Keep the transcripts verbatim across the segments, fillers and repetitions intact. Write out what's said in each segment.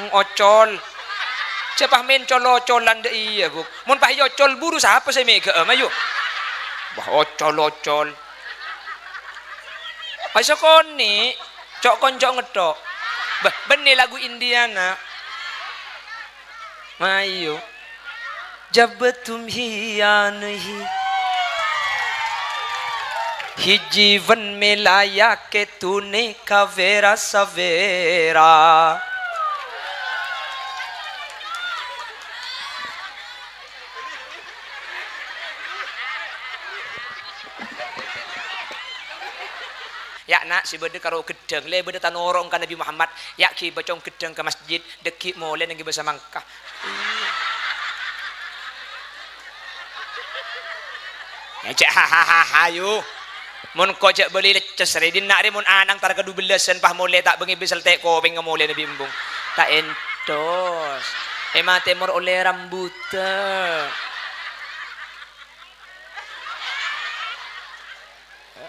Ocol. Jhâ' pas mèn col-ocolan dâ' iyâ, Bu. Mon pas èocol buru, sapa sè mèghâ'â, mayu? Wah, ocol-ocol. Ayo sakonè', co'-konco' ngetto'. Bâh, bânnè lagu Indiana. Mayu. Jabtum hi ya nahi? Hi jeevan milaya ke tune ka vera savera. Ya', na', sè bâdâ karo ghedhâng, lè bâdâ tanoro' ka Nabi Muhammad, ya' ghibâ cong ghedhâng ka masjid, dâggi' molè neng ghibâ samangka. Ya, jhâ' hahaha, yu. Mon ko jhâ' bâli lecces rè, dinna' rè mon anang tar ka dubellâsân pas molè ta' bângè bisel tè' kopèng molè Nabi embung. Ta' entos. È matè mor ollè rambut.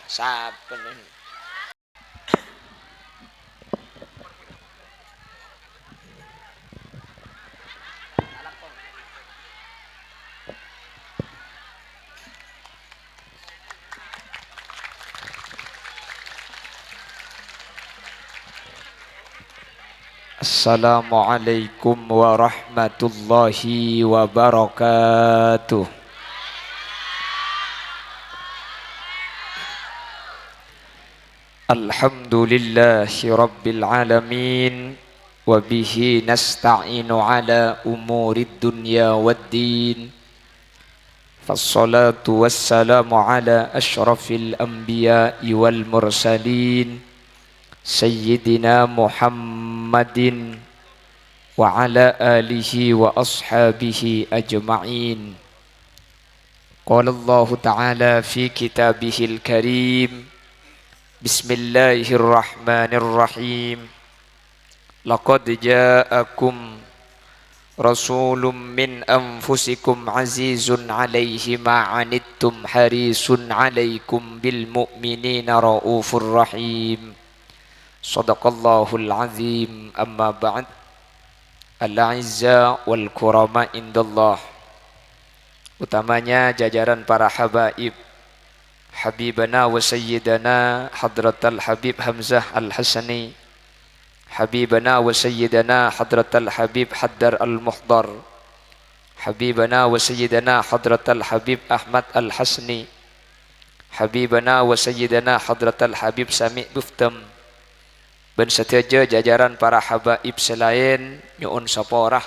Sabbhân. Assalamualaikum warahmatullahi wabarakatuh. Alhamdulillahi rabbil alamin, wa bihi nasta'inu ala umurid dunya waddin. Fassalatu wassalamu ala asyrafil anbiya'i wal mursalin, Sayyidina Muhammadin wa ala alihi wa ashabihi ajma'in. Qala Allahu ta'ala fi kitabihil karim, Bismillahirrahmanirrahim. Laqad ja'akum rasulun min anfusikum azizun 'alaihi ma 'anittum harisun 'alaikum bil mu'minina raufur rahim. Shadaqallahul azim. Amma ba'd. Al-a'izza wal kurama indallah. Utamanya jajaran para habaib. Habibana wa Sayyidana Hadratal Habib Hamzah Al-Hasani, Habibana wa Sayyidana Hadratal Habib Haddar Al-Muhdar, Habibana wa Sayyidana Hadratal Habib Ahmad Al-Hasni, Habibana wa Sayyidana Hadratal Habib Sami' Buftem, bân sadhâjâ jajaran para habaib sè laèn, nyo'on sapora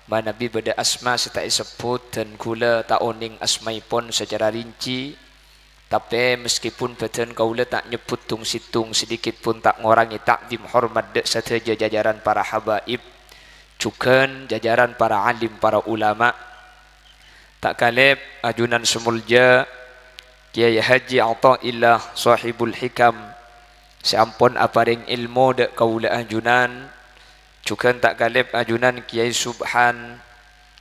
manabi bâdâ asma sè ta' èsebbhut, dân kaulâ ta' onèng asmaèpon sacara rinci. Tapè, meskipun bâdân kaulâ ta' nyebbhut tong-sèttong, sadikit pon ta' ngorangè ta'dim hormat dâ' sadhâjâ jajaran para habaib, jhughân jajaran para alim, para ulama. Ta' kalèp ajunan sè molja Kyai Haji Athaillah Shahibul Hikam sè ampon aparèng èlmo dâ' kaulâ ajunan, jhughân ta' kalèp ajunan Kyai Subhan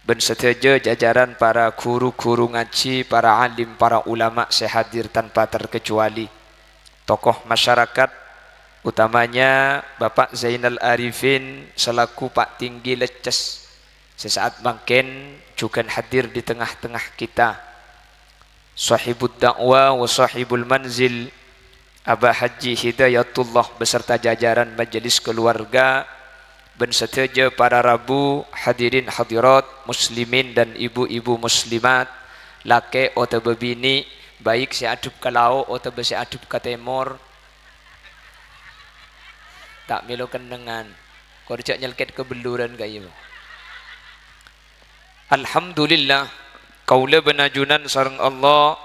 bân sadhâjâ jajaran para ghuru-ghuru ngajhi, para alim, para ulama sè hadir tanpa terkecuali, tokoh masyarakat, utamanya Bapak Zainal Arifin selaku Pak Tinggi Lecces. Sè sa'at mangkèn jhughân hadir di tengah-tengah kita. Shahibud da'wa wa shahibul manzil, Aba Haji Hidayatullah beserta jajaran majelis keluarga, bân sadhâjâ para rabu, hadirin hadirat, muslimin dan ibu-ibu muslimat, lakè' otabâ binè', baik sè adhep ka lao' otabâ sè adhep ka tèmor. Ta' mèlo kennengngan. Kor jhâ' nyelkèt ka belluran ka'iyâ. Alhamdulillah, kaulâ bân ajunan sareng Allah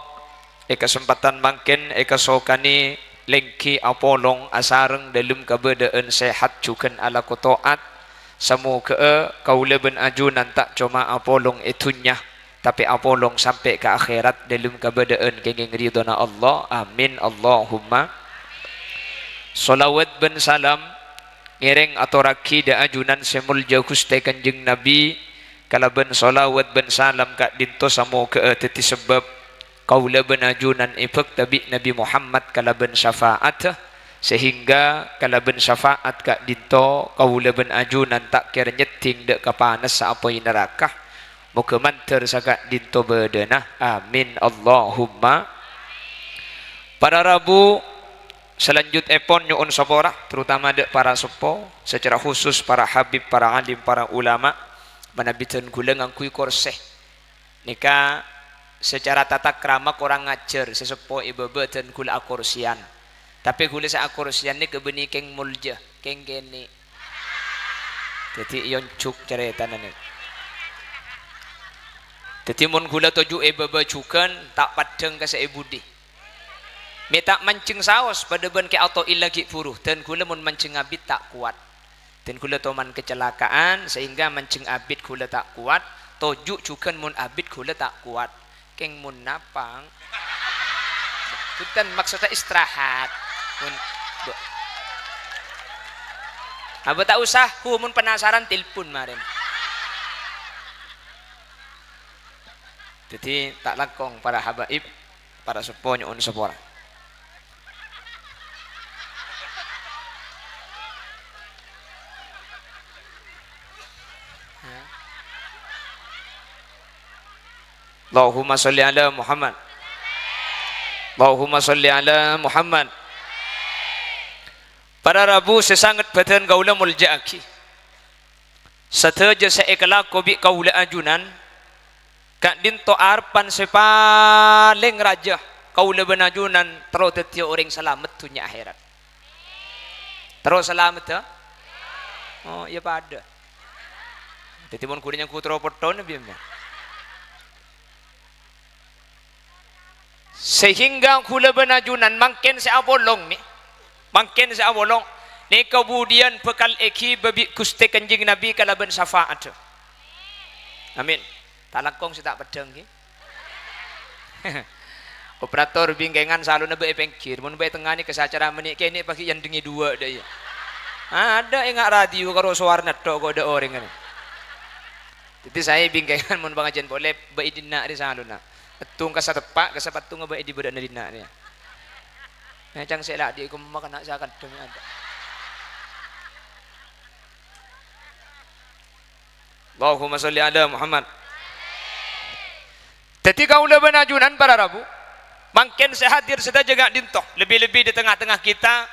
è kasempadhân mangkèn èkasokanè lèngghi apolong asareng dâlem kabâdâ'ân sehat jhughân alako to'at. Samoghâ'â kaulâ bân ajunan ta' coma apolong è dhunnya, tapè apolong sampè' ka akhèrat dâlem kabâdâ'ân kèngèng ridhona Allah. Amin, Allahumma. Shalawat bân salam ngèrèng atorraghi dâ' ajunan sè molja Ghustè Kanjeng Nabi, kalabân shalawat bân salam ka'dinto samoghâ'â dâddhi sabâb kaulâ bân ajunan èbhâkta bi' Nabi Muhammad kalabân syafa'atta, Sehingga kalabân syafaat ka'dinto, kaulâ bân ajunan ta' kèra nyèddhing dâ' ka panassa apoy naraka. Moghâ mandhâr saka'dinto bâdâna. Amin, Allahumma. Para rabu, salanjutèpon nyo'on sapora, terutama dâ' para seppo, secara khusus para habib, para alim, para ulama, manabi dân ghulâ ngangghuy korsè. Nèka secara tata krama korang ajhâr, sè seppo è bâbâ dân ghulâ akorsèyan. Tapè ghulâ sè akorsèyan nèka bânnè kèng molja, kèng kènè'. Dhâddhi èyonjhuk carètana nèka. Dhâddhi mon ghulâ toju' è bâbâ jhughân, ta' paddhâng ka sè è budi. Mè' ta' manjheng saos padâ bân Kè Athaillah ghi' bhuru, dân ghulâ mon manjheng abit ta' kowat. Dân ghulâ toman kecelakaan, sehingga manjheng abit ghulâ ta' kowat, toju' jhughân mon abit ghulâ ta' kowat. Kèng mon napang, bhunten, maksodda istirahat. Mon, bu-, apa ta' usah, hu, mon penasaran, telpon marèn. Dhâddhi, ta' langkong para habaib, para seppo nyo'on sapora. Allahumma sholli ala Muhammad. Allahumma sholli ala Muhammad. Para rabu sè sanget bâdân kaulâ molja'aghi. Sadhâjâ sè èkalako bi' kaulâ ajunan, ka'dinto arebbhân sè palèng rajâ, kaulâ bân ajunan terro dhâddhiyâ orèng salamet dhunnya akhèrat. Terro salamet, ha? Oh, iyâ padâ. Dhâddhi mon ghulâ nyangghu terro pettona, biyâ, biyâ. Sehingga ghulâ bân ajunan mangkèn sè apolong, mè'. Mangkèn sè apolong. Nèka budiyân bhâkal èghibâ bi' Ghustè Kanjeng Nabi kalabân syafa'adhâ. Amin. Ta' langkong sè ta' peddhâng, ghi. Operator bingkèngan salona bâ' è pèngghir. Mon bâ' è tengnga nèka sè acara mènè' kènè' paghi' yandengngè duwâ' dâ' iyâ. Adâ' enga' radio karo sowarana tho' ko' dâ' orèng nèka. Dhâddhi saè bingkèngan mon pangajiyân polè bâ' è dinna' rè salona. Èttung ka sateppa', ka sapattungnga bâ' è dhi-bârâ'na dinna' rèya. Mècang sè la' dhi' kemma kèna' sè akadhem adâ'. Allahumma sholli ala Muhammad. Dhâddhi kaulâ bân ajunan para rabu, mangkèn sè hadir sadhâjâ ka'dinto, lebbi-lebbi di tengah-tengah kita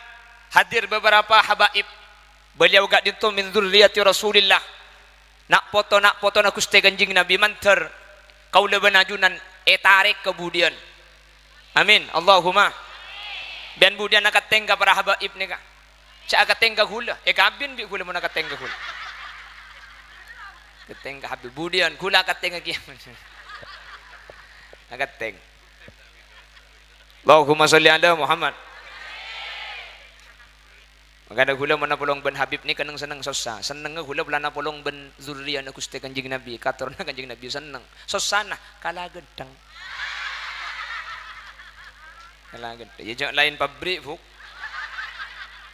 hadir beberapa habaib. Beliau ka'dinto min dzurriyyati Rasulillah. Na' poto-na' potona Ghustè Kanjeng Nabi mandhâr kaulâ bân ajunan ètarèk ka budiyân. Amin. Allahumma. Bân budiyân akatèng ka para habaib nèka. Jhâ' akatèng ka ghulâ. Èkabin bi' ghulâ mon akatèng ka ghulâ. Akatèng ka habib. Budiyân ghulâ akatèng ka kiyam. Akatèng. Allahumma sholli ala Muhammad. Mangkana ghulâ mon apolong bân habib nèka neng-senneng sossa. Sennengnga ghulâ polana apolong bân dzurriyyana Ghustè Kanjeng Nabi, katoronna Kanjeng Nabi senneng. Sossana kala ghântheng. Kala ghântheng. Iyâ, jhâ' laèn pabrik, Bu'.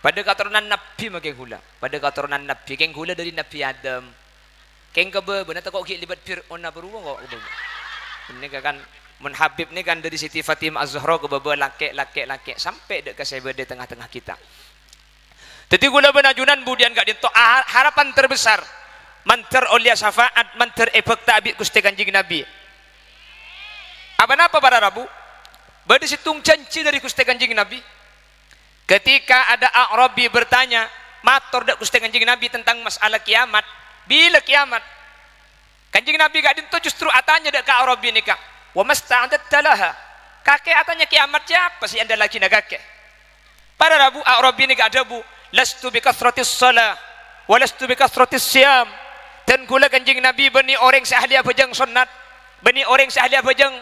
Padâ katoronan nabbhi makè ghulâ. Padâ katoronan nabbhi. Kèng ghulâ dâri Nabbhi Adam. Kèng ka bâbâna tako' ghi' lèbât Fir'aun apa rowa ko' ka bâbâ. Ghânèka kan mon habib nèka kan dâri Siti Fatimah Az-Zahra ka bâbâ lakè', lakè', lakè', sampè' dâ' ka sè bâdâ è tengnga-tengnga kita. Dhâddhi ghulâ bân ajunan budiyân ka'dinto ha-, harapan terbesar mandhâr ollèya syafaat, mandhâr èbhâkta bi' Ghustè Kanjeng Nabi. Apa napa para rabu? Bâdâ sèttong jhânjhi dâri Ghustè Kanjeng Nabi. Ketika ada A'rabi bertanya, mator dâ' Ghustè Kanjeng Nabi tentang masalah kiamat, bilâ kiamat? Kanjeng Nabi ka'dinto justru atanya dâ' ka A'rabi nèka, "Wa masta'adatta laha?" Kakè atanya kiamat jâ' apa sè èandâllaghinâ kakè? Para rabu A'rabi nèka adhâbu, "Lastu bi katsratis shalah, wa lastu bi katsratis shiyam." Dân ghulâ Kanjeng Nabi bânnè orèng sè ahli abhâjâng sonnat, bânnè orèng sè ahli abhâjâng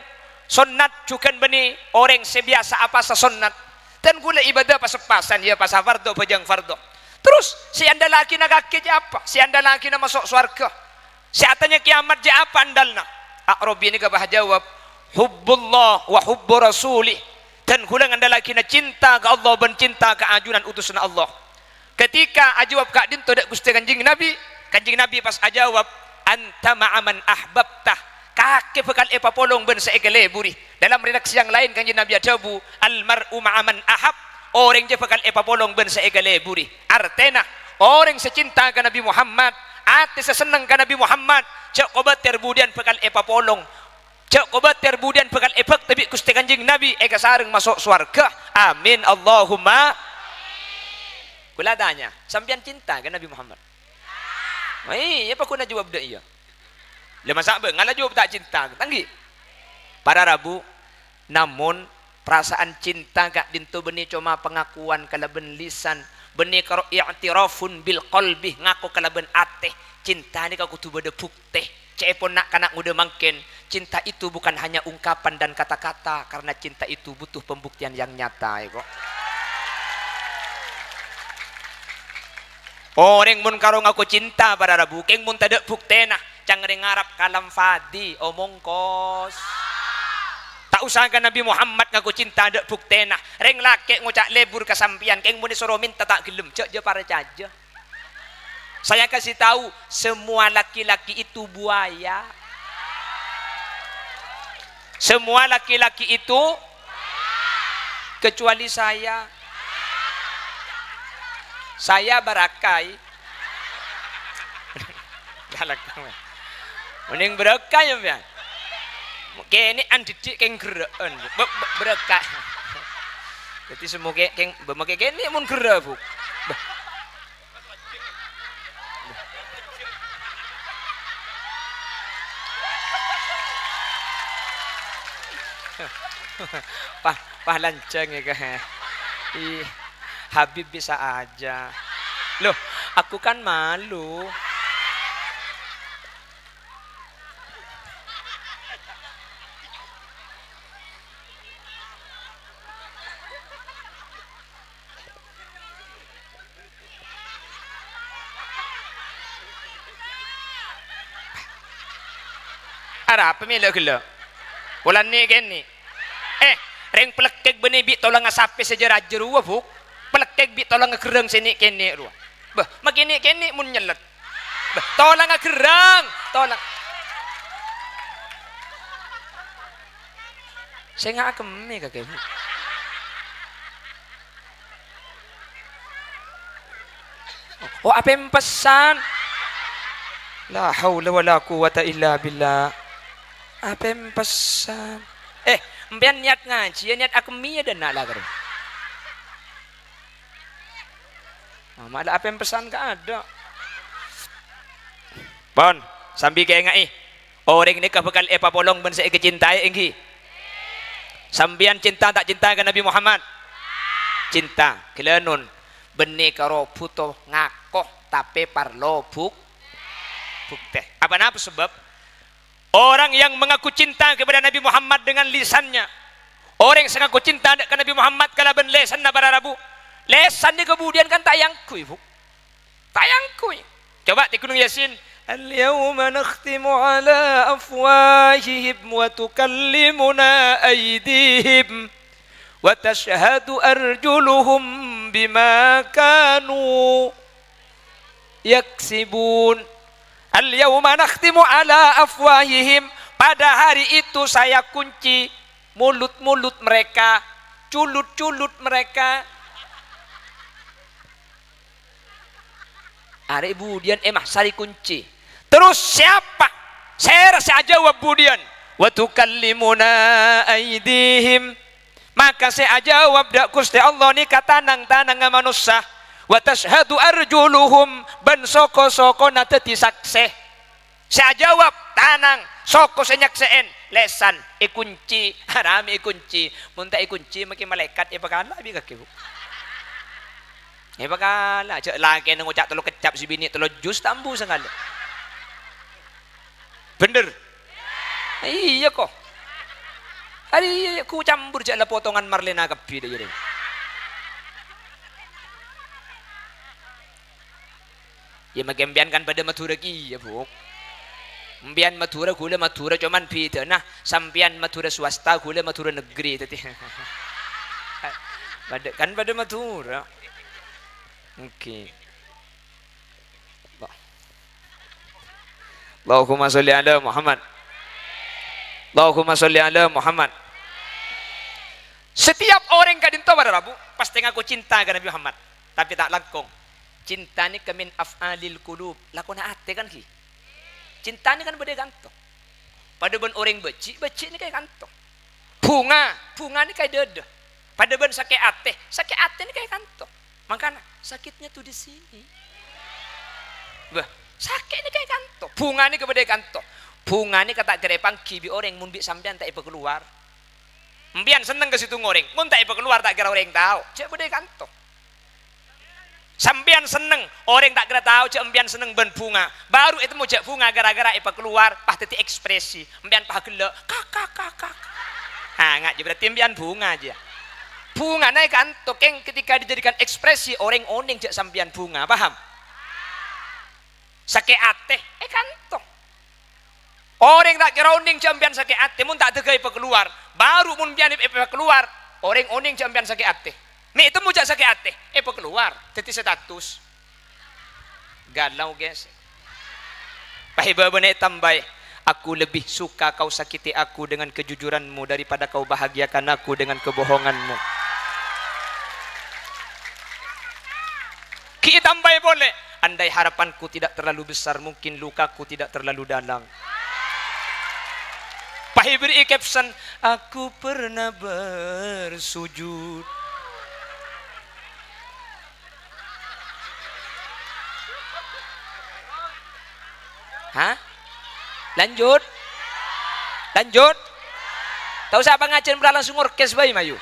sonnat, jhughân bânnè orèng sè biyasa apasa sonnat. Dân ghulâ ibâdâ pas-pasan, iyâ, pasa fardhu, bhâjâng fardhu. Terros, sè èandâllaghinâ kakè jâ' apa? Sè èandâllaghinâ maso' sowarghâ? Sè atanya kiamat jâ' apa andalna? A'rabi nèka pas ajâwâb, "Hubbullah wa hubbu rasulih." Dân ghulâ ngandâllaghinâ cinta ka Allah bân cinta ka ajunan utusanna Allah. Ketika ajâwâb ka'dinto dâ' Ghustè Kanjeng Nabi, Kanjeng Nabi pas ajâwâb, "Anta ma'a man ahbabta." Kakè bhâkal èpapolong bân sè èkaleburi. Dalam redaksi yang lain, Kanjeng Nabi adhâbu, "Al mar'u ma'a man ahab." Orèng jâ bhâkal èpapolong bân sè èkaleburi. Artèna, orèng sè cinta ka Nabi Muhammad, atè sè senneng ka Nabi Muhammad, jâ' kobâtèr budiyân bhâkal èpapolong. Jâ' kobâtèr budiyân bhâkal èbhâkta bi' Ghustè Kanjeng Nabi, èkasareng maso' sowarghâ. Amin, Allahumma. Kaulâ tanya, sampèyan cinta ka Nabi Muhammad? Iyâ, apa ghuna jâwâb dâ' iyâ? Lha, masa' bâ' ngala jâwâb ta' cinta, ta' ènggi? Para rabu, namon parasaan cinta ka'dinto bânnè coma pangakuan kalabân lisan, bânnè karo i'tirafun bil qalbi, ngako kalabân atè. Cinta nèka kodhu bâdâ buktè. Ca'èpon na'-kana' ngodâ mangkèn, cinta itu bukan hanya ungkapan dan kata-kata, karena cinta itu butuh pembuktian yang nyata, ya, kok. Orèng mon karo ngako cinta, para rabu, kèng mon tadâ' buktèna, ca'na rèng Arab kalam fadhi, omong kos. Ta' osa ka Nabi Muhammad ngako cinta, tadâ' buktèna. Rèng lakè' ngoca' lebur ka sampèyan, kèng mon èsoro mènta ta' ghellem, jâ', jâ' parcajâ. Saya kasih tahu, semua laki-laki itu buaya. Semua laki-laki itu, kecuali saya. Saya barakai. Galak. Mending barakai ya, Bang. Kènè' andidik kèng gerrâ'ân. Be-, be-, barakai. Jadi semua kè-, kèng, bemake kènè' mon gerrâ, Bu. Bah. Wah, wah, lanjhâng ya, Kak. Ih, Habib bisa aja. Loh, aku kan malu. Arapa mè' la ghellâ'? Polana nè'-kènè'. Eh, rèng palekkèk bânnè bi' tolongnga sapè sè jâ-rajâ rowa, Bu. Palekkèk bi' tolongnga gherrâng sè nè'-kènè' rowa. Bâh, makè nè'-kènè' mon nyellet. Bâh, tolongnga gherrâng, tolong. Sè ngakemmè kakè, Bu. Oh, apèmpèsan. La haula wala quwwata illa billah. Apèmpèsan. Eh, empèyan niat ngajhi, ya niat akemmè ya dâ' enna' la karo. Nah, malah apèmpèsan ka adâ'. Pon, sambi kaènga'è. Orèng nèka bhâkal èpapolong bân sè èkacintaè, ènggi? Sampèyan cinta ta' cinta ka Nabi Muhammad? Cinta. Ghellânon. Bânnè karo bhuto ngako, tapè parlo buk-, buktè. Apa napa sabâb? Orang yang mengaku cinta kepada Nabi Muhammad dengan lisannya, orèng sè ngako cinta dâ' ka Nabi Muhammad kalabân lèsanna, para rabu, lèsan nèka budiyân kan ta' èangghuy, Bu. Ta' èangghuy. Coba tè Gunung Yasin. "Al-yauma nakhtimu ala afwahihim wa tukallimuna aydihim wa tashhadu arjuluhum bima kanu yaksibun." "Al-yauma nakhtimu ala afwahihim." Pada hari itu saya kunci mulut-mulut mereka, culut-culut mereka. Arè' budiyân è mahsyar èkunci. Terus siapa? Sèra sè ajâwâb budiyân? "Wa tukallimuna aydihim." Maka sè ajâwâb dâ' Ghustè Allah nèka tanang-tanangnga manossa. "Wa tashhadu arjuluhum," bân soko-sokona dhâddhi saksè. Sè ajâwâb, tanang, soko sè nyaksè'è, lèsan èkunci, haram èkunci. Mon ta' èkunci, makè malaèkat èpakala bi' kakè, Bu. Èpakala, jâ' lakèna ngoca' tello keccap sè binè' tello jus ta' ambu sakalè. Bhender? Iyâ, ko. Arè iyâ, ku cambur jâ' la potongan marlèna kabbhi dâ' iyâ. Iyâ, makè empèyan kan padâ Madhurâ kèya, Bu. Empèyan Madhurâ, ghulâ Madhurâ, coma bhidhâna sampèyan Madhurâ swasta, ghulâ Madhurâ negeri. Dhâddhi, padâ, kan padâ Madhurâ. Oke. Allahumma sholli ala Muhammad. Allahumma sholli ala Muhammad. Setiap orèng ka'dinto para rabu, pas Sè ngako cinta ka Nabi Muhammad, tapè ta' langkong. Cinta nèka min af'alil qulub, lakona atè kan, ghi? Cinta nèka kan bâdâ è kanto. Padâ bân orèng bâji', bâji' nèka è kanto. Bhunga, bhunga nèka è dâdâ. Padâ bân sakè' atè, sakè' atè nèka è kanto. Mangkana, sakitnya tuh di sini. Bâh, sakè' nèka è kanto. Bhunga nèka bâdâ è kanto. Bhunga nèka ta' kèra èpangghi bi' orèng mon bi' sampèyan ta' èpakalowar. Empèyan senneng ka sèttong orèng, mon ta' èpakalowar ta' kèra orèng tao, jhâ' bâdâ è kanto. Sampèyan senneng, orèng ta' kèra tao jhâ' empèyan senneng bân bhunga. Baru ètemmo jhâ' bhunga ghârâ-ghârâ èpakalowar, pas dhâddhi ekspresi. Empèyan pas ghellâ', kak, kak, kak, kak. Nah, nga' jiyâ berarti empèyan bhunga jiyâ. Bhungana è kanto, kèng ketika dijadikan ekspresi, orèng onèng jhâ' sampèyan bhunga, paham? Sakè' atè, è kanto. Orèng ta' kèra onèng jhâ' empèyan sakè' atè, mon ta' dâgghâ èpakalowar. Baru mon empèyan èpakalowar, orèng onèng jhâ' empèyan sakè' atè. Mè' ètemmo jhâ' sakè' atè, èpakalowar. Dhâddhi status. Galau, guys. Pas è bâbâna ètambâi, "Aku lebih suka kau sakiti aku dengan kejujuranmu daripada kau bahagiakan aku dengan kebohonganmu." Ghi' ètambâi polè, "Andai harapanku tidak terlalu besar, mungkin lukaku tidak terlalu dalam." Pas èbèrri'i caption, "Aku pernah bersujud." Hah? Lanjut? Lanjut? Ta' osa pangajiân, mara langsung orkes bhâi, mayu.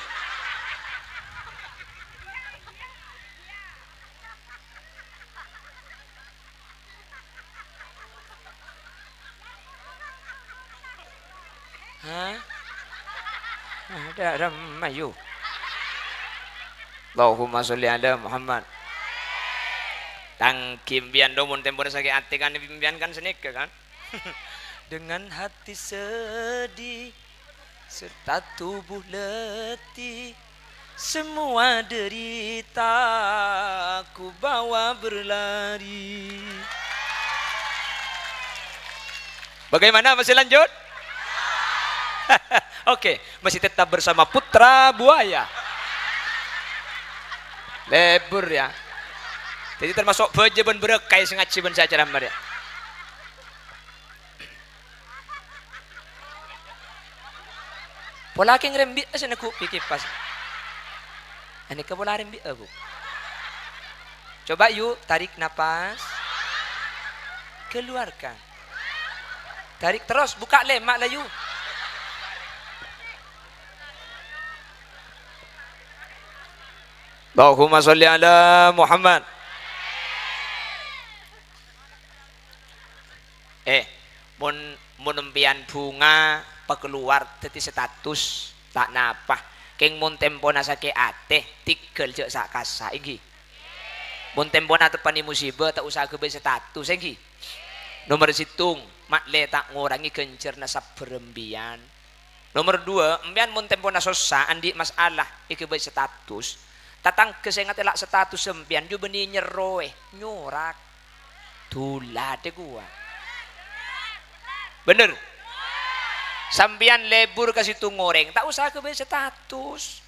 Hah? Adâ' remma, yu. Allahumma sholli ala Muhammad. Tang ghi' empèyan, do, mon tempona sakè' atè kan, empèyan kan sanèka, kan? Dengan hati sedih serta tubuh letih, semua derita ku bawa berlari. Bagaimana, masih lanjut? Oke, masih tetap bersama Putra Buaya. Lebur, ya. Jadi termasuk bâjâ bân bârâkah sè ngajhi bân sè acaramah, ya. Pola kèng rembi'â sè neggu' bi' kipas. Anèka pola rembi'â, Bu. Coba, yuk, tarik napas. Keluarkan. Tarik terros, buka lèma' la, yu. Allahumma sholli ala Muhammad. Eh, mon, mon empèyan bhunga pakalowar dhâddhi status, ta' napa. Kèng mon tempona sakè' atè, tèghâl jhâ' sa'-kassa', èngghi. Mon tempona teppa'na musibah, ta' osa aghâbây status, èngghi. Nomer sèttong, ma'lè ta' ngorangè ghânjhârânna sabbhâr empèyan. Nomer duwâ', empèyan mon tempona sossa, andi' masalah, èghâbây status. Tatangghâ sè ngatèla' status empèyan, jhubâ' nyerrowè, nyorak. Dulâ dhâ' kowa. Bhender? Sampèyan lebur ka sèttong orèng, ta' osa aghâbây status.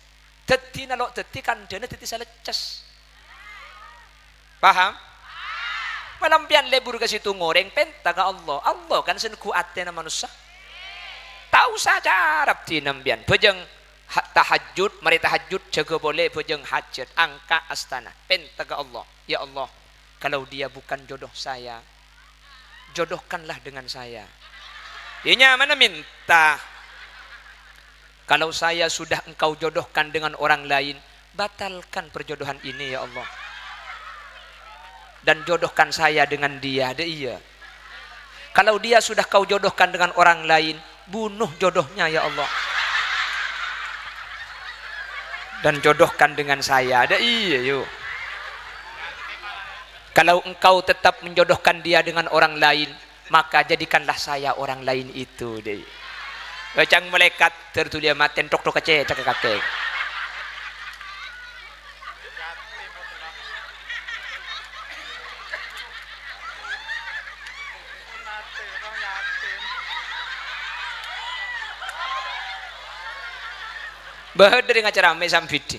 Dhâddhina lo' dhâddhi kandhâna dhâddhi saleccès. Paham? Mala empèyan lebur ka sèttong orèng, pènta ka Allah. Allah kan sè neggu' atèna manossa. Ta' osa carap dina empèyan. Bhâjâng ha-, tahajjud, marè tahajjud, jâgâ polè, bhâjâng hajat, angka' astana. Pènta ka Allah. Ya Allah, kalau dia bukan jodoh saya, jodohkanlah dengan saya. Iyâ nyamana mènta. Kalau saya sudah Engkau jodohkan dengan orang lain, batalkan perjodohan ini, ya Allah. Dan jodohkan saya dengan dia, dâ' iyâ. Kalau dia sudah Kau jodohkan dengan orang lain, bunuh jodohnya, ya Allah. Dan jodohkan dengan saya, dâ' iyâ, yu. Kalau Engkau tetap menjodohkan dia dengan orang lain, maka jadikanlah saya orang lain itu, dâ' iyâ. Bâcang malaèkat, ter dhuli matèn, tok-tok kacè, cak kakè. Bâdâ rèng acara mè' sambidhi.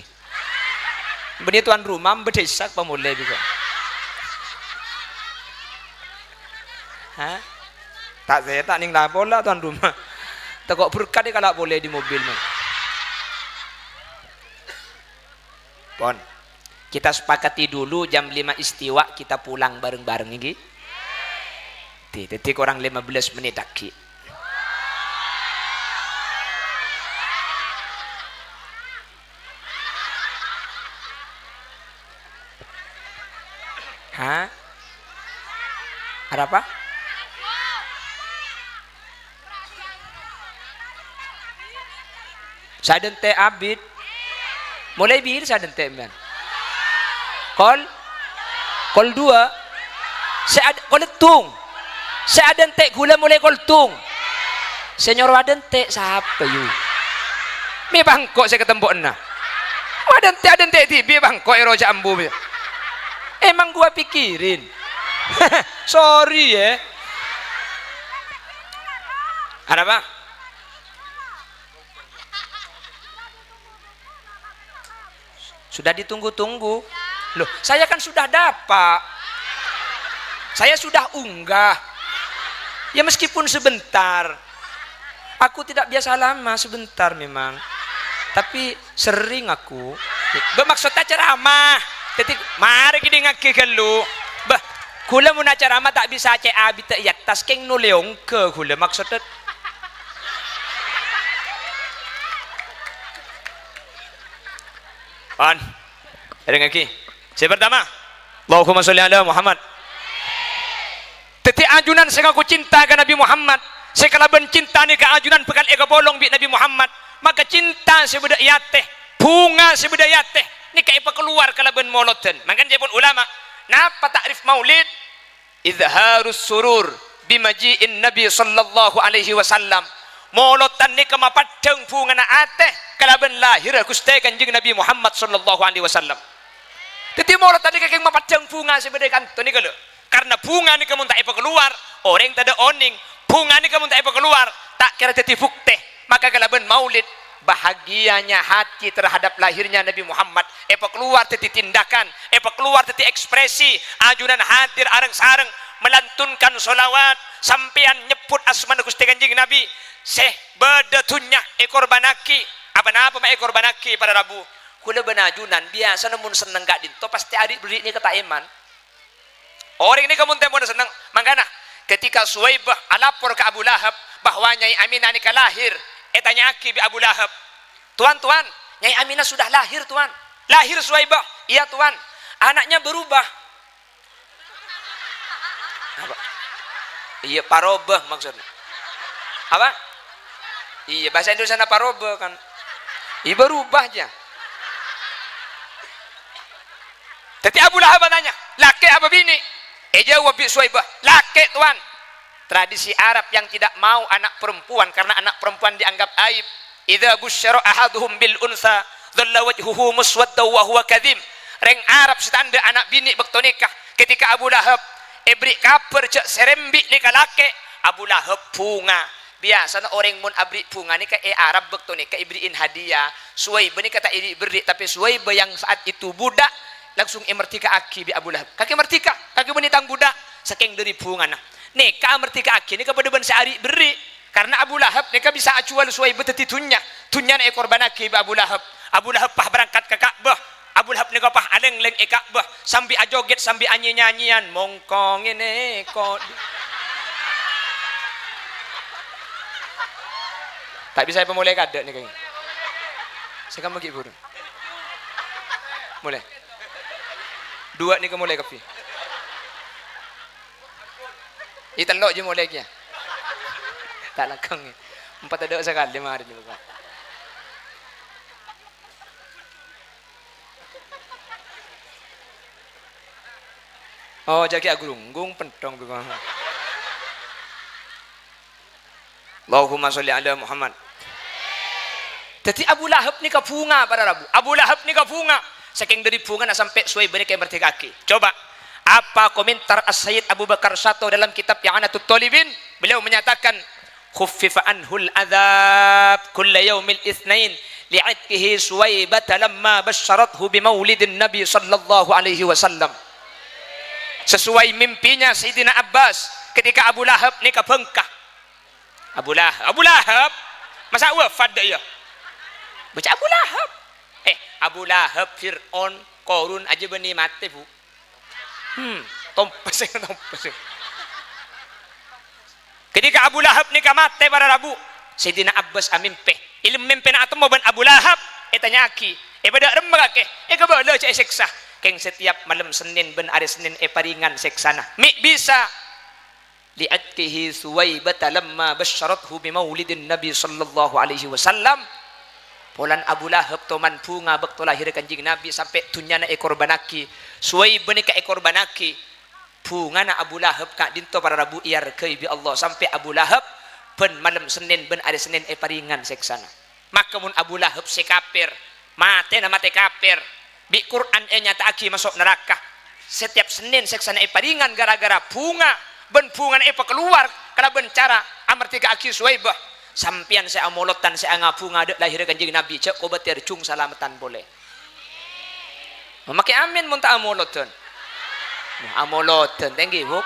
Bânnè tuan rumah, bâdâ Ishak pamolè bi' ko. Hah? Ta' sè ta' nèng la pola tuan rumah. Tako' berkat è kala' polè di mobil, mon. Pon. Kita sepakati dulu jam lima istiwa kita pulang bareng-bareng, ènggi? Di, dâddhi korang lima belas menit lagi. Hah? Arapa? Sadântè' abit. Molaè bilâ sadântè', mèn? Kol? Kol dua? Sè ad-, kol èttung? Sè adântè' ghulâ molaè kol èttung. Sè nyoro adântè' sapa, yu? Mè' bâ' engko' sè katempo'na. Adântè'-adântè' dhibi' bâ' engko' è roja ambu. Emang gua pikirin. Sorry, ya. Arapa? Sudah ditunggu-tunggu. Loh, saya kan sudah dapat. Saya sudah unggah. Ya, meskipun sebentar. Aku tidak biasa lama, sebentar memang. Tapi sering aku. Bâ, maksudnya ceramah. Jadi, mari kita ngaji dulu. Bâ, ghulâ mon ceramah ta' bisa cè' abit è attas, kèng nolè ongghâ ghulâ maksudnya. Pon. Èdingngaghi. Sè pertama, Allahumma sholli ala Muhammad. Dâddhi ajunan sè ngaku cinta ka Nabi Muhammad, sè kalabân cinta nèka ajunan bhâkal èkapolong bi' Nabi Muhammad, maka cinta sè bâdâ è atè, bhunga sè bâdâ è atè, nèka èpakalowar kalabân molodhân. Mangkana ca'èpon ulama, napa ta'rif maulid? Izharus surur bimaji'in Nabi sallallahu alaihi wasallam. Molodhân nèka mapaddhâng bhungana atè kalabân lahirra Ghustè Kanjeng Nabi Muhammad sallallahu alaihi wasallam. Dâddhi molodhân nèka kèng mapaddhâng bhunga sè bâdâ è kanto nèka lho. Karna bhunga nèka mon ta' èpakalowar, orèng tadâ' onèng. Bhunga nèka mon ta' èpakalowar, ta' kèra dâddhi buktè. Maka kalabân maulid, bahagianya hati terhadap lahirnya Nabi Muhammad èpakalowar dâddhi tindakan, èpakalowar dâddhi ekspresi. Ajunan hadir areng-sareng melantunkan sholawat, sampèyan nyebbhut asmana Ghustè Kanjeng Nabi. Sè bâdâ dhunnya èkorbhânnaghi, apa-napa ma' èkorbhânnaghi para rabu. Ghulâ bân ajunan biyasana mon senneng ka'dinto pastè ari' berri' nèka ta' èman. Orèng nèka mon tempona senneng. Mangkana, ketika Suwaibah alapor ka Abu Lahab bahwa Nyai Aminah nèka lahir, ètanya'aghi bi' Abu Lahab, "Tuan, Tuan, Nyai Aminah sudah lahir, Tuan." "Lahir Suwaibah?" "Iya, Tuan." "Anaknya berubah." Apa? Iyâ, parobâ maksudnya. Apa? Iyâ, bahasa Indonesiana parobâ kan. Iyâ, berubah aja. Dâddhi Abu Lahab tanya, "Lakè' apa binè'?" Èjâwâb bi' Suwaibah, "Lakè', Tuan." Tradisi Arab yang tidak mau anak perempuan karena anak perempuan dianggap aib. "Idza busyira ahaduhum bil unsa, dhalla wajhuhu muswaddan wa huwa kadhim." Rèng Arab sè ta' endâ' ana' binè' bâkto nèka. Ketika Abu Lahab èberri' kabhâr jâ' sè rembi' nèka lakè', Abu Lahab bhunga. Biyasana orèng mon aberri' bhunga nèka è Arab bâkto nèka èberri'in hadiah. Suwaibah nèka ta' èberri', tapè Suwaibah yang saat itu budak langsung èmerdèka'aghi bi' Abu Lahab. "Kakè merdèka, kakè bânnè tang budak." Sakèng dâri bhungana. Nèka amerdèka'aghi nèka padâ bân sè ari' berri'. Karna Abu Lahab nèka bisa ajhuwâl Suwaibah dâddhi dhunnya. Dhunnyana èkorbhânnaghi bi' Abu Lahab. Abu Lahab pas berangkat ka Ka'bah. Abu Lahab nèka pas alènglèng è Ka'bah, sambi ajogèt, sambi anye-nyanyian, "Mongko ngènè ko'." Ta' bisa èpamolè kadâ' nèka. Sè kamma ghi' buru. Molè. Duwâ' nèka molè kabbhi. Iyâ, tello' jâ molè kèya. Ta' langkong. Empat adâ' sakalè marè nèka. Oh, jâgâ agurunggung pentong bi' ko'. Allahumma sholli ala Muhammad. Dâddhi Abu Lahab nèka bhunga, para rabu. Abu Lahab nèka bhunga. Sakèng dâri bhungana sampè' Suwaibah nèka èmerdèka'aghi. Coba, apa komentar As-Sayyid Abu Bakar Syato dalam kitab I'anatut Thalibin? Beliau menyatakan, "Khuffifa anhul adzab kulla yaumil itsnain li'itqihi Suwaibata lamma basyarathu bi maulidin Nabi sallallahu alaihi wasallam. Sesuai mimpinya Sayyidina Abbas ketika Abu Lahab nèka bângka. Abu Lahab, Abu Lahab, masa' wafat dâ' iyâ? Baca Abu Lahab. Eh, Abu Lahab, Fir'aun, Korun aja bânnè matè, Bu. Hmm, tompes, tompes. Ketika Abu Lahab nèka matè para rabu, Sayyidina Abbas amèmpè. Ilem mèmpèna atemmo bân Abu Lahab, ètanya'aghi, "È bâdâ remma kakè?" "Èkabâlâ jhâ' èsèksa." "Kèng setiap malem Sennèn bân arè Sennèn èparèngan sèksana." "Mè' bisa?" "Li'itqihi Suwaibata lamma basyarathu bi maulidin Nabi sallallahu alaihi wasallam." Polana Abu Lahab toman bhunga bâkto lahèrra Kanjeng Nabi sampè' dhunnyana èkorbhânnaghi. Suwaib panèka èkorbhânnaghi. Bhungana Abu Lahab ka'dinto para rabu èarghâi bi' Allah sampè' Abu Lahab bân malem Sennèn bân arè Sennèn èparèngan sèksana. Maka mon Abu Lahab sè kafir, matèna matè kafir, bi' Qur'an ènyata'aghi maso' naraka. Setiap Sennèn sèksana èparèngan ghârâ-ghârâ bhunga, bân bhungana èpakalowar kalabân cara amardhika'aghi Suwaibah. Sampèyan sè amolodhân sè angabhunga dâ' lahèrra Kanjeng Nabi, jhâ' kobâtèr jhung salameddhân polè. Makè amin mon ta' amolodhân. Amolodhân, thank you, Bu.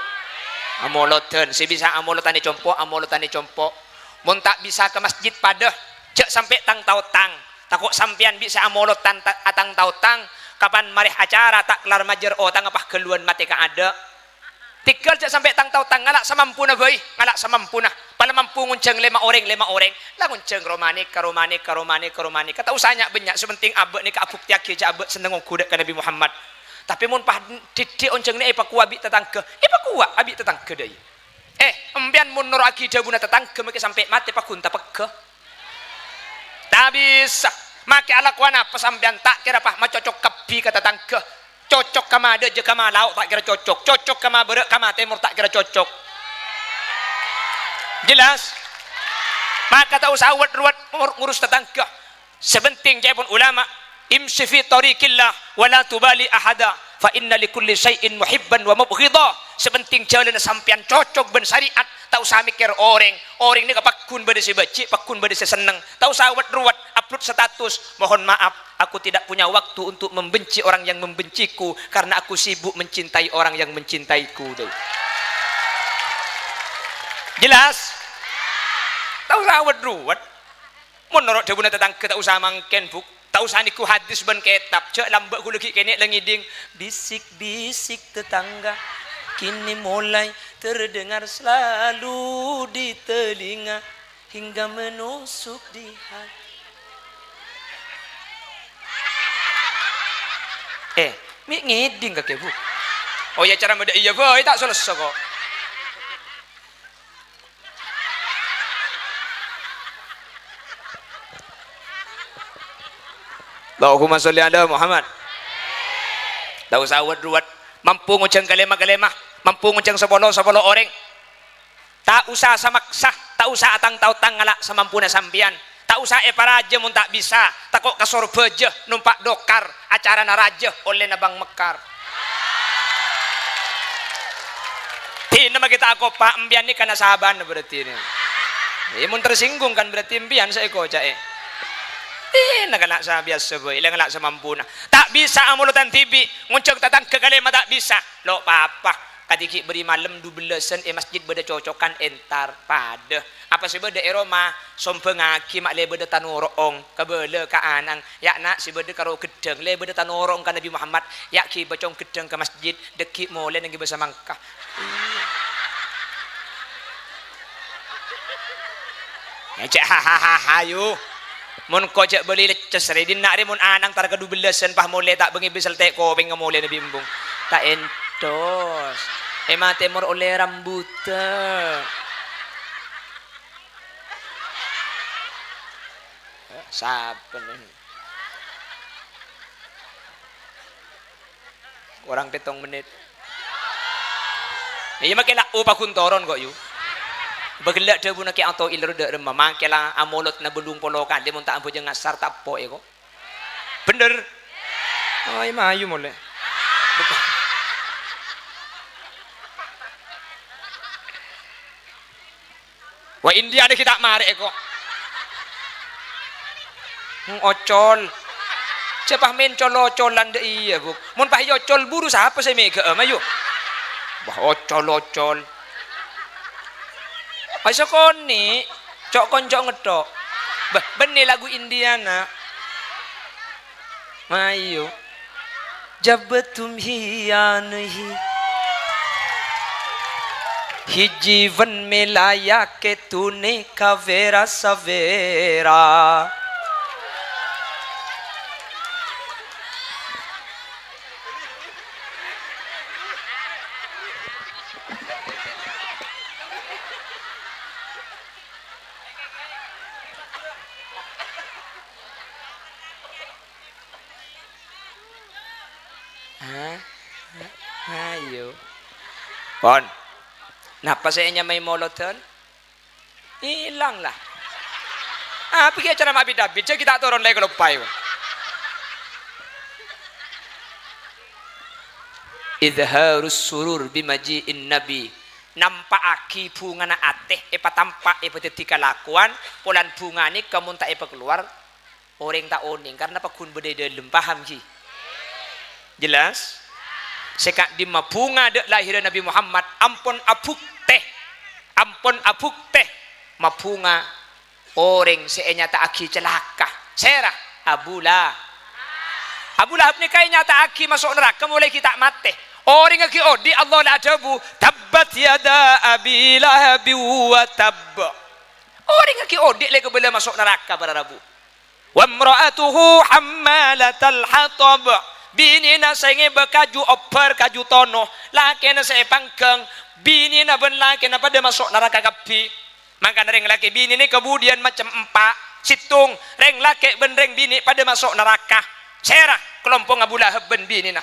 Amolodhân, sè bisa amolodhân è compo', amolodhân è compo'. Mon ta' bisa ka masjid padâ, jhâ' sampè' tang-taotang. Tako' sampèyan bisa amolodhân ta-, atang-taotang, kapan marè acara ta' kellar majâr otangnga pas ghâlluwân matè ka adâ'. Tèghâl jhâ' sampè' tang-taotang, ngala' samampuna bhâi, ngala' samampuna. Pala mampu ngonjhâng lèma orèng, lèma orèng. La ngonjhâng roma nèka, roma nèka, roma nèka, roma nèka. Ta' osa nya'-bânnya', sè pentèng abâ' nèka abuktèyaghi jhâ' abâ' senneng ongghu dâ' ka Nabi Muhammad. Tapè mon pas dhiddhi' onjhângnga èpakowa bi' tatangghâ, èpakowa abi' tatangghâ dâi. Eh, empèyan mon noro'aghi dhâbuna tatangghâ makè sampè' matè paghun tapegghâ. Ta' bisa. Makè alakowan apa sampèyan ta' kèra pas macocok kabbhi ka tatangghâ. Cocok ka ma dâjâ ka ma lao' ta' kèra cocok. Cocok ka ma bârâ' ka ma tèmor ta' kèra cocok. Jelas? Maka ta' osa wet-ruwet ngur-, ngurus tatangghâ. Sè pentèng ca'èpon ulama, "Imshi fi thariqillah wa la tubali ahada, fa inna li kulli syai'in muhibban wa mubghidha." Sè pentèng jhâlânna sampèyan cocok bân syariat, ta' osa mèkkèr orèng. Orèng nèka pagghun bâdâ sè bâji', pagghun bâdâ sè senneng. Ta' osa wet-ruwet, upload status, "Mohon maaf, aku tidak punya waktu untuk membenci orang yang membenciku, karena aku sibuk mencintai orang yang mencintaiku." Dâi. Jelas? Ta' osa wet-ruwet. Mon noro' dhâbuna tatangghâ, ta' osa mangkèn, Bu'. Ta' osa nèngghu hadis bân kètab. Jhâ' lambâ' ghulâ ghi' kènè' la ngèdhing, "Bisik-bisik tetangga kini mulai terdengar selalu di telinga hingga menusuk di hati." Eh, mè' ngèdhing kakè, Bu'? Oh, ya, cara bâdâ iyâ bhâi, ta' selessa kok. Allahumma sholli ala Muhammad. Ta' osa wet-ruwet. Mampu ngojhâng kalèma-kalèma. Mampu ngojhâng sapolo, sapolo orèng. Ta' osa samaksa. Ta' osa atang-taotang ngala' samampuna sampèyan. Ta' osa èparajâ mon ta' bisa, tako' ka Sorbhâjâ, nompa' dokar, acarana rajâ, ollèna Bang Mekkar. Dinah makè ta' akopa', empèyan nèka nasabana berarti nè. Iyâ, mon tersinggung kan berarti empèyan sè èkoca'è. Dinah kana' sabiyasa bhâi, la ngala' samampuna. Ta' bisa amolodhân dhibi', ngonjhâng tatangghâ kalèma ta' bisa. Lo' papa, kadhi ghi' bâri' malem dubellâsân è masjid bâdâ cocokan entar, padâ. Apa sè bâdâ è roma, sombhângaghi ma' lè bâdâ tanoro'ong, kabâlâ ka ana'na, "Ya', Na', sè bâdâ karo ghedhâng, lè bâdâ tanoro'ong ka Nabi Muhammad, ya' ghibâ cong ghedhâng ka masjid, dâggi' molè neng ghibâ samangka." Ya, cè' hahaha, yu. Mon ko' jhâ' bâli lecces rè, dinna' rè mon ana'na entar ka dubellâsân pas molè ta' bângè bisel tè' kopèngnga molè Nabi embung. Ta' entos. È matè mor ollè rambut. Saben. Korang pèttong mennit. Iyâ, makè la, oh, paghun toron ko', yu. Bâghellâ' dhâbuna Kè Atho'il ro dâ' remma, makè la amolodhâ bâllung polo kalè, mon ta' abhâjâng asar, ta' eppo'è ko'. Bhender? Ay, mayu molè. Wa, India nè ghi' ta' marè ko'. Ocol. Jhâ' pas maèn col-ocolan dâ' iyâ, Bu'. Mon pas èocol buru, sapa sè mèghâ'â, mayu? Wah, ocol-ocol. Ayo sakonè', co'-konco' ngettok. Bâh, bânnè lagu Indiana. Mayu. Jab tum hi aa nahi, hi jeevan milaya ke tune kavera savera. Hah? Ayo. Pon. Napa sè ènyamaè molodhân? Ilang la. Apa ghi' acara ma' bit-abit, jhâ' ghi' ta' toron la èkaloppaè, pon. Idharus surur bimaji'in nabi. Nampa'aghi bhungana atè, èpatampa' èpadhâddhi kalakowan, polana bhunga nèka mon ta' èpakalowar, orèng ta' onèng, karna paggun bâdâ è dâlem. Paham, ghi? Jelas? Sè ka'dimma bhunga dâ' lahèrra Nabi Muhammad ampon abhuktè, ampon abhuktè mabhunga orèng sè ènyata'aghi calaka. Sèra? Abu La-, Abu Lahab nèka ènyata'aghi maso' naraka molaè ghi' ta' matè. Orèngnga ghi' odi', Allah la adhâbu, "Tabbat yada Abi Lahabin wa tabb." Orèngnga ghi' odi' la kabâlâ maso' naraka, para rabu. "Wamra'atuhu hammalatal hatab." Binèna sè ngèbâ kaju obbhâr, kaju tono. Lakèna sè èpangghâng, binèna bân lakèna padâ maso' naraka kabbhi. Mangkana rèng lakè binè nèka budiyân macem empa', sèttong, rèng lakè bân rèng binè padâ maso' naraka. Sèra? Kalompongnga Abu Lahab bân binèna.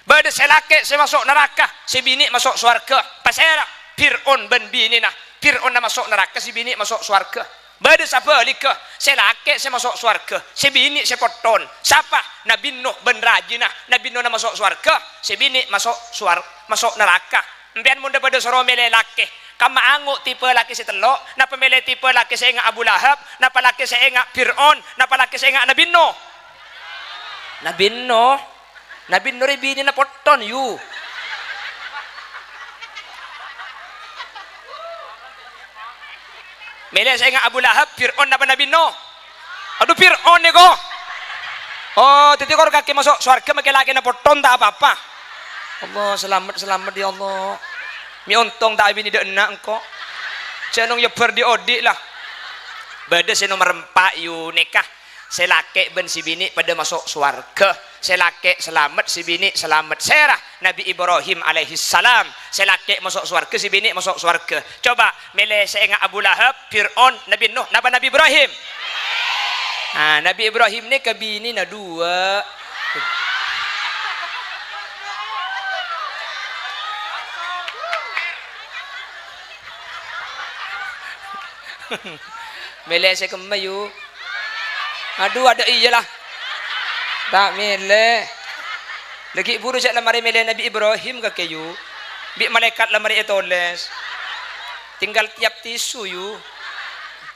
Bâdâ sè lakè sè maso' naraka, sè binè maso' sowarghâ. Pasèra? Fir'aun bân binèna. Fir'aunna maso' naraka, sè binè maso' sowarghâ. Bâdâ sabhâligghâ, sè lakè sè maso' sowarghâ, sè binè sè potthon. Sapa? Nabi Nuh bân rajina. Nabi Nuhna maso' sowarghâ, sè binè maso' sowar-, maso' naraka. Empèyan mon dhâ-padhâ soro mèlè lakè, kamma ango' tipè lakè sè tello', napa mèlè tipè lakè sè enga' Abu Lahab, napa lakè sè enga' Fir'aun, napa lakè sè enga' Nabi Nuh? Nabi Nuh. Nabi Nuh rè binèna potthon, yu. Mèlè sè enga' Abu Lahab, Fir'aun napa Nabi Nuh? Adhu, Fir'aun nèko. Oh, dhâddhi kor kakè maso' sowarghâ makè lakèna potthon ta' apa-apa. Allah, salamet, salamet, ya Allah. Mè' ontong ta' abinè dâ' enna' engko'. Jhâ' nong nyèbbhâr dhi'-odhi' la. Bâdâ sè nomer empa', yu, nèka. Sè lakè bân sè binè padâ maso' sowarghâ. Sè lakè salamet, sè binè salamet. Sèra? Nabi Ibrahim alaihissalam. Sè lakè maso' sowarghâ, sè binè maso' sowarghâ. Coba, mèlè sè enga' Abu Lahab, Fir'aun, Nabi Nuh, napa Nabi Ibrahim? Ah, Nabi Ibrahim nèka binèna duwâ'. Mèlè sè kemma, yu. Adhu, adâ' iyâ la. Ta' mèlè. La ghi' buru sè la marè mèlè Nabi Ibrahim kakè, yu. Bi' malaèkat la marè ètolès. Tinggal tiap tisu, yu.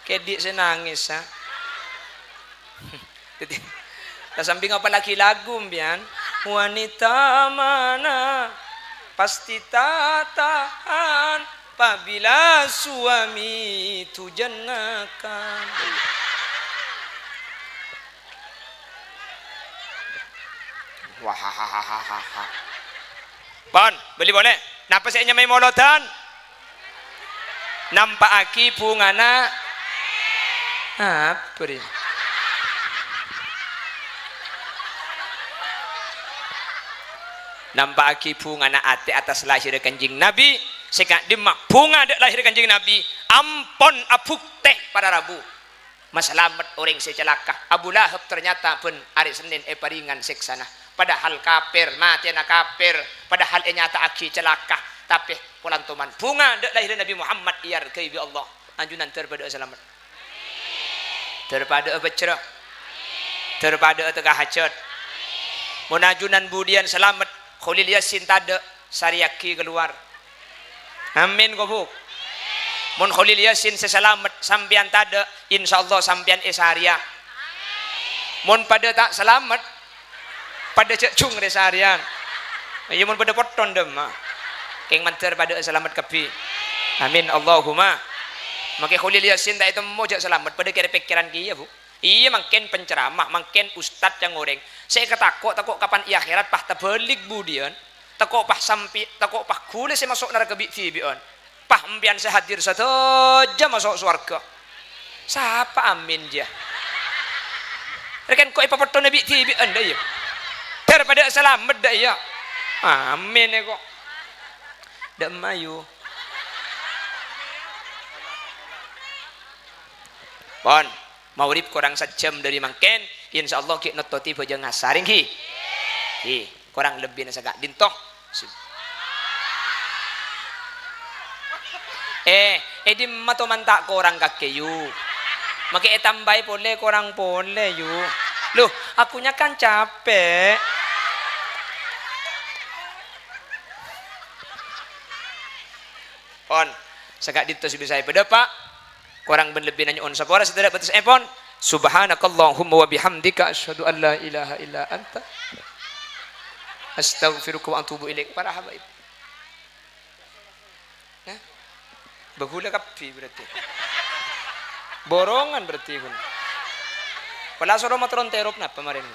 Kèdhi' sè nangès, ha. Dhâddhi, la sampèyan apalagi lagu, empèyan? Wanita mana pasti tak tahan pabila suami itu jenengakan. Wahahahaha. Pon, bâli polè. Napa sè ènyamaè molodhân? Nampa'aghi bhungana apa, rè? Nampa'aghi bhungana atè attas lahèrra Kanjeng Nabi, sè ka'dimma bhunga dâ' lahèrra Kanjeng Nabi ampon abhuktè para rabu. Masalamet orèng sè calaka. Abu Lahab ternyata bân arè Sennèn èparèngan sèksana. Padahal kapèr, matèna kapèr, padahal ènyata'aghi calaka. Tapè, polana toman bhunga dâ' lahèrra Nabi Muhammad èarghâi bi' Allah. Ajunan dhâr padâ'â salamet. Dhâr padâ'â bhâjjhrâ. Dhâr padâ'â tekka hajhât. Mon ajunan budiyân salamet, Kholil Yasin tadâ', sarèyaghi kalowar. Amin, kobuk. Mon Kholil Yasin sè salamet, sampèyan tadâ', insyaallah sampèyan èsarèya. Mon padâ ta' salamet, padâ jhâ' jhung rè sarèyan. Iyâ, mon padâ potton dâmma. Kèng mandhâr padâ'â salamet kabbhi. Amin, Allahumma. Makè Kholil Yasin ta' ètemmo jhâ' salamet, padâ kèra-pèkkèran kèya, Bu. Iyâ, mangkèn penceramah, mangkèn ustad ca'na orèng. Sè èkatako', tako' kapan è akhèrat, pas tabhâlik budiyân. Tako' pas sampè', tako' pas ghulâ sè maso' naraka bi'-dhibi'ân. Pas empèyan sè hadir sadhâjâ maso' sowarghâ. Sapa amin, jâ? Rèken ko' èpapotthona bi'-dhibi'ân, dâ' iyâ. Dâr padâ salamet, dâ' iyâ. Amin, èko'. Dâ' emmayu. Pon. Maghrib korang sajjhâm dâri mangkèn, insyaallah ghi' nottodhi bhâjâng asar, èngghi? Ghi, korang lebbina saka'dinto. Sim-, eh, è dimma toman ta' korang kakè, yu? Makè ètambâi polè, korang polè, yu. Loh, akunya kan capek. Pon, saka'dinto sè bisa èpadâpa'. Korang bân lebbina nyo'on sapora sè tadâ' bâtessèpon. Subhanakallahumma wa bihamdika, asyhadu an la ilaha illa anta, astaghfiruka wa atubu ilaik. Para habaib. Nah, bâghulâ kabbhi berarti. Borongan berarti, ghun. Pola soro mator onterop napa marèn?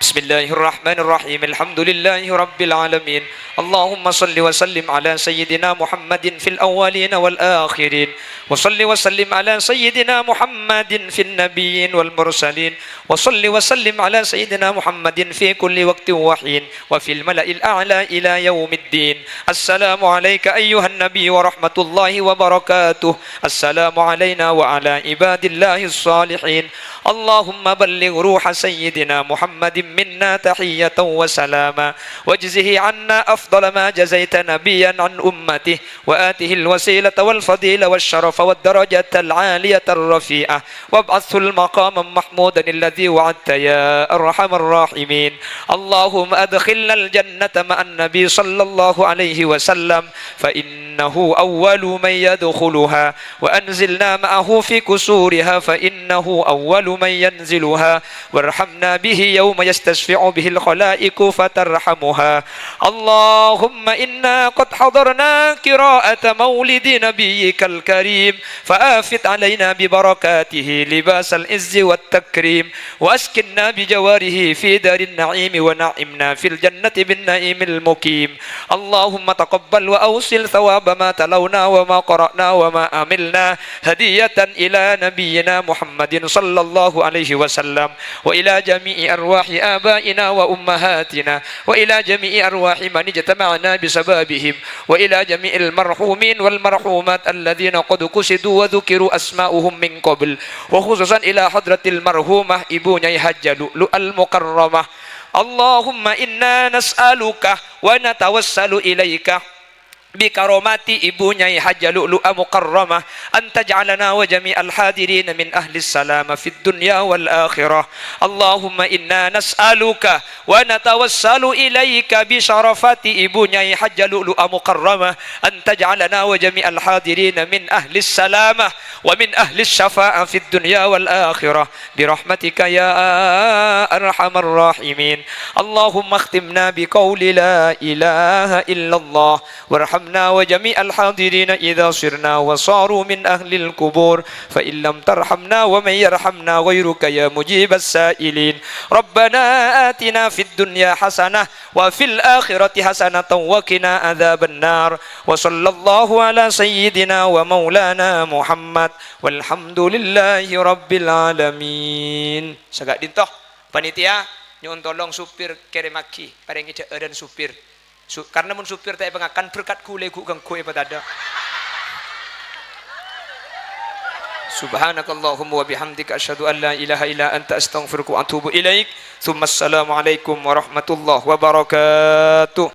Bismillahirrahmanirrahim. Alhamdulillahirabbil alamin. Allahumma shalli wa sallim ala sayyidina Muhammadin fil awwalin wal akhirin. Wa shalli wa sallim ala sayyidina Muhammadin fin nabiyyin wal mursalin. Wa shalli wa sallim ala sayyidina Muhammadin fi kulli waqtin wa hin. Wa fil mala'il a'la ila yaumiddin. Assalamu alaika ayyuhan nabi wa rahmatullahi wa barakatuh. Assalamu alaina wa ala ibadillahis salihin. Allahumma balligh ruha sayyidina Muhammadin minna tahiyatan wa salama. Wajzihi anna afdala ma jazaita nabiyyan an ummatihi. Wa atihil wasilata wal fadila wasyarafa wad darajatal aliyatar rafi'ah. Wab'athhu maqaman mahmudan alladzi wa'adta ya arhamar rahimin. Allahumma adkhilnal jannata ma'an nabi sallallahu alaihi wasallam, fa innahu awwalu man yadkhuluha, wa anzilna ma'ahu fi qusuriha, fa innahu awwalu man yanziluha, warhamna bihi yauma yastasfi'u bihil khalaiqu fatarhamuha. Allahumma inna qad hadarna qira'ata maulidi nabiyyikal karim, fa afid alaina bi barakatihi libasal izzi wat takrim, wa askinna bi jawarihi fi darin na'imi, wa na'imna fil jannati bin na'imil mukim. Allahumma taqabbal wa awsil thawaba ma talawna wa ma qara'na wa ma amilna hadiyatan ila nabiyyina Muhammadin sallallahu alaihi wasallam, wa ila jami'i arwahi abaina wa ummahatina, wa ila jami'i arwahi man ijtama'na bi sababihim, wa ila jami'il marhumin wal marhumat alladzina qad qusidu wa dzukiru asma'uhum min qabl, wa khususan ila hadratil marhumah Ibu Nyai Hajjah Lu'lu' Al-Mukarramah. Allahumma inna nas'aluka wa natawassalu ilaika bi karomati Ibu Nyai Hajjah Lu'lu'a Mukarramah, an taj'alana wa jami'al hadirina min ahlis salama fid dunya wal akhirah. Allahumma inna nas'aluka wa natawassalu ilaika bi syarafati Ibu Nyai Hajjah Lu'lu'a Mukarramah, an taj'alana wa jami'al hadirina min ahlis salama wa min ahlis syafa'ah fid dunya wal akhirah. Bi rahmatika ya arhamar rahimin. Allahumma akhtimna bi qauli la ilaha illallah. Warhamna wa jami'al hadirina idza sirna wa saru min ahlil qubur. Fa in lam tarhamna wa man yarhamna ghairuka ya mujibas sa'ilin. Rabbana atina fid dunya hasanah wa fil akhirati hasanatan wa qina adzabannar. Wa sallallahu ala sayyidina wa maulana Muhammad. Walhamdulillahi rabbil alamin. Saka'dinto, panitia, nyo'on tolong supir kèrèmaghi, parèngè dhâ'ârân supir. Su-, karna mon supir ta' èpangakan, berkat ghulâ ghu-, ganggu èpatadâ'. Subhanakallahumma wa bihamdika, asyhadu an la ilaha illa anta, astaghfiruka wa atubu ilaik. Tsumma assalamualaikum warahmatullahi wabarakatuh.